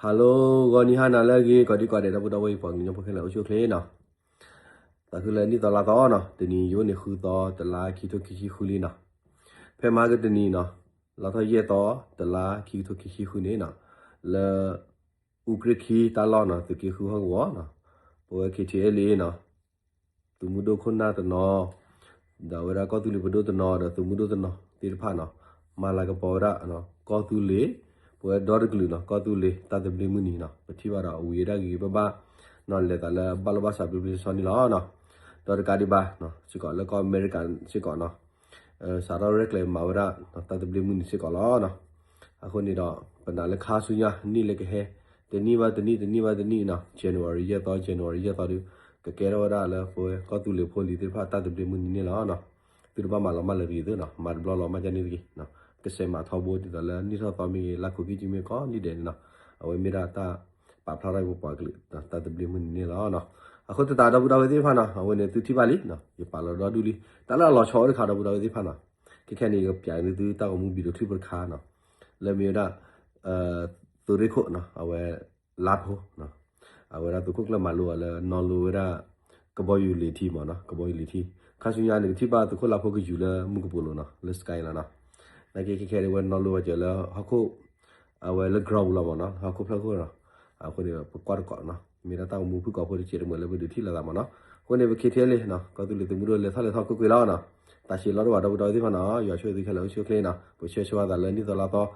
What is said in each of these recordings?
Hello, ဂီၤနံၤဟါနၤလၢအဂ့ၤ ကိးဒံကိးဒဲး ဒီပုၢ်ဒီဝဲၢ် ပှၤကညီဖိခဲလၢာ် အိၣ်ဆူၣ်အိၣ်ချ့နီၤ. သးခုလၢနံၣ်သီလါသီနီၤ, တနံၤယအိၣ်န့ၣ်ဃုသီ တလါခံထိခံဆံဃုလံနီၤ. ဖဲမဟါကတနံၤနီၤ, လါထီၣ်ယဲၢ်သီ တလါခံကထိခံဆံဃုန့ၣ်နီၤ, လၢ အူကြ့ၢ်ခံတၢ်လီၢ်နီၤ, သုးက့ဃုဟီၣ်ကဝီၤနီၤ, ပဝဲ K T L A နီၤ, သုးမုၢ်ဒိၣ်ခိၣ်နၢ်တနီၤ, ဒီးအဝဲဒၣ်ကီၢ်သူလ့ၤပဒိၣ်တနီၤ ဒီးသုးမုၢ်ဒိၣ်တနီၤသ့ၣ်တဖၣ်နီၤ, မၤလၤကပီၤဝဲဒၣ် ကီၢ်သူလ့ၤ, ပဝဲဒီတကလုာ်နီၤ, ကီၢ်သူလ့ၤတၢ်သဘျ့မုၢ်နံၤနီၤ, ပထံၣ်ဘၣ်ဒီးအဝံၤအဒၣ်ဂ့ၤဂ့ၤဘၣ်ဘၣ်နီၤ, လဲၤသးလၢဘၣ်လိာ်ဘၣ်စးဘျ့ဘျ့ဆှီဆှီန့ၣ်လီၤနီၤ. ဒီးတကးဒံးဘၣ်နီၤ, စ့ၢ်ကီးလၢကီၢ်အမဲရကၤစ့ၢ်ကီးနီၤ, စးထီၣ်ရဲၣ်ကျဲၤမၤဝဲဒၣ် တၢ်သဘျ့မုၢ်နံၤစ့ၢ်ကီးလီၤနီၤ. အဃိန့ၣ်ဒီး ပနာ်လၢခါဆူညါ နံၣ်လၢကဟဲ တနံၣ်ဘၣ်တနံၣ် တနံၣ်ဘၣ်တနံၣ်နီၤ, January ယဲၢ်သီ January ယဲၢ်သီဒုး ကကဲထီၣ်ဝဲဒၣ်လၢပဝဲကီၢ်သူလ့ၤဖိလံၤသ့ၣ်တဖၣ် တၢ်သဘျ့မုၢ်နံၤန့ၣ်လီၤနီၤ. သုတဘၣ်မၤလီၤမၢ်လၢၤတဂ့ၤသုနီၤ, မၤတဘျီလီၤမၢ်ဒ်န့ၣ်တဂ့ၤ, ကစဲးမၤထီဘိဒ်သိးလၢနံၣ်ထီၣ်သီမ့ၢ်ဂ့ၤ လါခိၣ်ခံကမ့ၢ်ကိးနံၣ်ဒဲးန့ၣ်နီၤ, အဝဲမ့ၢ်ဒၣ်တၢ်ပာ်ဖျါထီၣ်ပပှၤကလုာ် တၢ်သဘျ့မုၢ်နံၤန့ၣ်လီၤနီၤ. အဃိသတးဒီပုၢ်ဒီဝဲၢ်သ့ၣ်တဖၣ်နီၤ, အဝဲန့ၣ်သုထံၣ်ဘၣ်လံ, ယပာ်လီၤဒီဒူၣ်လံ, တၢ်လၢအလီၤဆီအိၣ်တခါဒီပုၢ်ဒီဝဲၢ်သ့ၣ်တဖၣ်နီၤ, ခဲခဲန့ၣ် ယကပျးန့ၢ်သုတၢ်ဂီၤမူ video clip တခါနီၤ, လၢမ့ၢ်ဝဲဒၣ် သုးရ့ၣ်ခိၣ်နီၤ, အဝဲ လါဖိနီၤ, အဝဲဒၣ်သုးခိၣ်ကျၢၢ်မၤလိအီၤလၢနီၣ်လိဝဲဒၣ် ကဘီယူၤလ့ၤထံမ့ၢ်နီၤ, ကဘီယူၤလ့ၤထံ, ခါဆူညါန့ၣ် ကထံၣ်ဘၣ်သုးခိၣ်လါဖိကယူၤလၢမူကပိာ်လိၤနီၤ, လၢ sky လီၤနီၤ. နာ်က့ခဲခဲန့ၣ် ဝဲနီၣ်လိဝဲစၢၤလၢဟီၣ်ခိၣ် အဝဲလၢ ground ပူၤလီၤမ့ၢ်နီၤ, ဟီၣ်ခိၣ်ဖျၢၣ်ခိၣ်နီၤ. အဃိန့ၣ် ပကွၢ်တကိးနီၤ, မ့ၢ်ဒၣ်တၢ်ဂီၤမူဖုၣ်ကိာ်ဖိတစဲးတမှဲၤလၢပဒုးထံၣ်လိာ်သးမ့ၢ်နီၤ. အဃိန့ၣ် ပ K T L A နီၤ, ကီၢ်သူလ့ၤသုးမုၢ်ဒိၣ်လဲၤထီၣ်လဲၤထီၣ်ကွ့ၢ်ကွ့ၢ်လီၤနီၤ. တၢ်ရှဲလီၤတဝာ်ဒီပုၢ်ဒီဝဲၢ်သ့ၣ်တဖၣ်နီၤ, ယွၤဆိၣ်ဂ့ၤသုခဲလၢာ်အိၣ်ဆူၣ်အိၣ်ချ့နီၤ. ပဆၢဂ့ၤဆၢဝါသးလၢနံၣ်သီလါသီ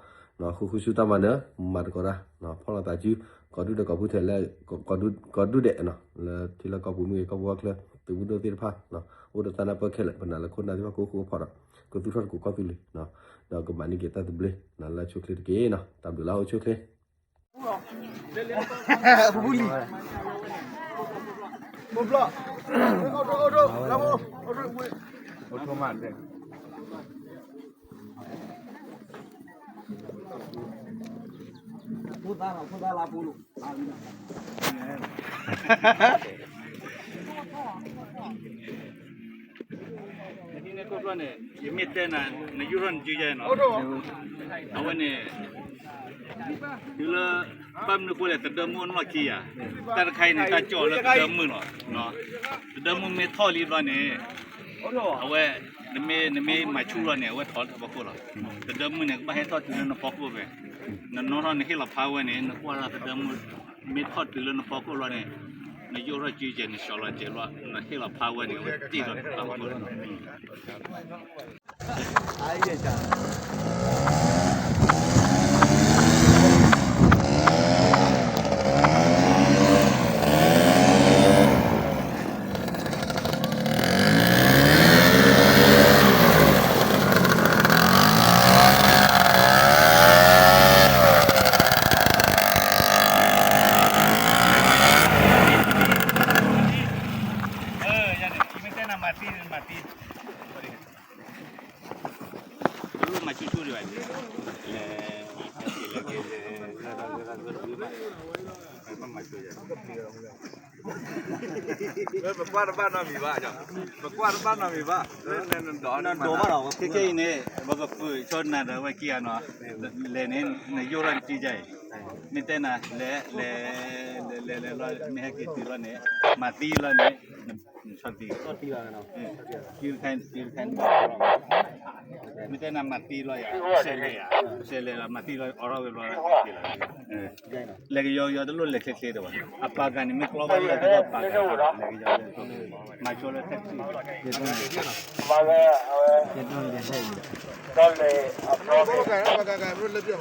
ဃုဃုဆူတၢ်မၤနၢၤ, မၤသကိးတၢ်, ဖီၣ်လိာ်သးစု ကိးဒူၣ်ဒီးကိးဖုထဲးလၢ ကိးဒူၣ်ဒဲးနီၤ, လၢထံလီၢ်ကီၢ်ပူၤမ့ၢ်ဂ့ၤ ကီၢ်ပူၤကီၢ်ချၢ သုးမုၢ်ဒိၣ်သ့ၣ်တဖၣ် အိၣ်ဒီးတၢ်နၢ်ပၢၢ်ခဲလၢာ်, ပနာ်လၢခိၣ်နၢ်သ့ၣ်တဖၣ်ကအိၣ်ဃူအိၣ်ဖိးဒီး ကသူၣ်ထီၣ်သကိးကီၢ်သူလ့ၤ ဒီးကမၤန့ၢ်က့ၤတၢ်သဘျ့ လၢအဆိၣ်ချ့တက့ၢ်နီၤ. တၢ်ဘျုးလၢအိၣ်ဆူၣ်အိၣ်ချ့ ပူလံ ပဘျီ အိၣ်ထိမး ဖိသၣ်လီၤ ဖိသၣ်လၢပူၤလိာ် နဟံးန့ၢ်ကိၣ်ဖျီၣ်န့ၣ် ယမ့ၢ်တဲနၤ နယိၣ်ထီၣ်နစုယဲၢ်နီၤ, အဝဲန့ၣ် တုၤလၢ ဘၣ်မနုၤဃိလဲၣ် သဒၢမုၣ်အိၣ်နီၢ်ခံယၤ, တၢ်တခါအံၤန့ၣ် တၢ်ကၠီၣ်လၢသဒၢမုၣ်လီၤ, သဒၢမုၣ်မ့ၢ်ထီၣ်လံဘျီန့ၣ် အဝဲ နမ့ၢ် နမ့ၢ်မၤဆူၣ်လီၤန့ၣ် အဝဲထီၣ်လၢနဖီခိၣ်လီၤ, သဒၢမုၣ်န့ၣ် ကဘၣ်ဟဲထီၣ်တုၤလၢနဖီခိၣ်ဖဲ နနီၢ်ထီၣ်နဟ့ၣ်လီၤဖးဝဲန့ၣ် နကွၢ်ထီၣ်သဒၢမုၣ် မ့ၢ်ထီၣ်တုၤလၢနဖီခိၣ်လီၤန့ၣ် နယိၣ်ထီၣ်စုကဲၤ နဆှီလီၤကဲၤလီၤ နဟ့ၣ်လီၤဖးဝဲန့ၣ် အဝဲတ့ၢ်လီၤနဖီခိၣ်လီၤ.ပကွၢ်တဘၣ်နီတမံၤဘၣ်, ပကွၢ်တဘၣ်နီတမံၤဘၣ်, နဒိးဘၣ်ဒီး ခဲခဲအံၤန့ၣ် ပကပၢၤဆီနၤဒီးဝဲခံဂၤနီၤ, လဲၤန့ၣ် နယိၣ်ထီၣ်နစုကဲၤအံၤ, မ့ၢ်တဲနၤ လဲၤ လဲၤ လဲၤ လဲၤ လဲၤလီၤ မ့ၢ်ဟဲက့ၤတုၤလီၤန့ၣ် မၤသံလီၤန့ၣ် နဆီၣ်သံ, စုတခါ စုတခါန့ၣ် မ့ၢ်တဲနၤမၤသံလီၤယၤ, စဲးလဲၤလီၤ မၤသံလီၤ အိးထီၣ်ဝဲဘျီ လဲၤကယီကယီတလိၣ်လဲၤချ့ချ့ဒီးဘၣ်, အပာ်ကၤန့ၣ်မ့ၢ်ကျီဘၣ်လၢတဘၣ်ပာ်ကၤ, လဲၤကယီကယီ, မၤဆိလၢထံၣ် ပာ်ကၤ ပာ်ကၤ ပာ်ကၤ ပာ်ကၤ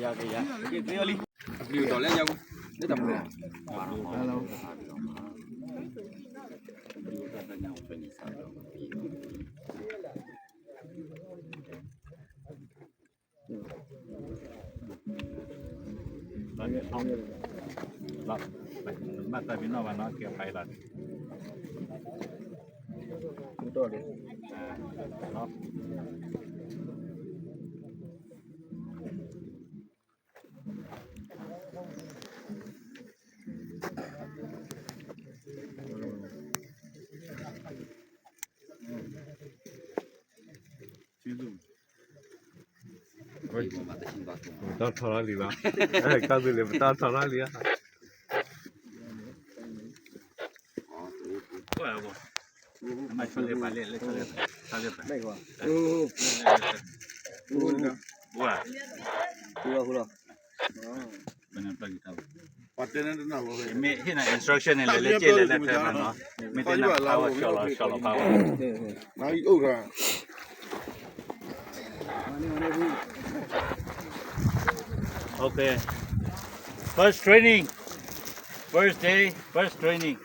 အပျံၤအတီၤလၢညါ, လၢတၢ်မနုၤ, ဘၣ်သးပ့ၤနီၣ်ဘၣ်နီၤ ကဲဖးအံၤလီၤ. ပတၢ်ထီၣ်ထီၣ်လံဘၣ်, ကၢ်သူလ့ၤ ပတၢ်ထီၣ်ထီၣ်လံဧါ. မ့ၢ်ဟ့ၣ်နၤ instruction န့ၣ် လဲၤလၢက့လဲၤလၢဖဲမးနီၤ, မ့ၢ်တဲနၤ power ကၠီလီၤ ကၠီလီၤ power. Okay. First training. First day, first training.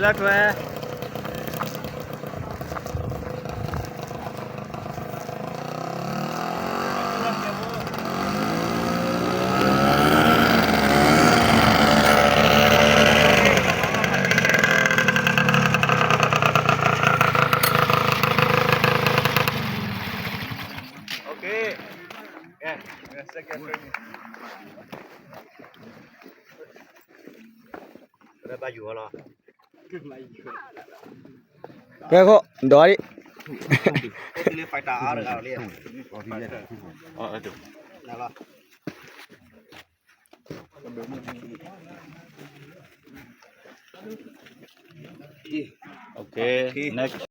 လဲၤလၢထွဲ Okay. Yeah. Second training. ဘၣ်ယူၤလီၤ. ကဲခိၣ် ဒီးဒံး လၢ fighter အါတဂၤလံ လၢ Okay, next.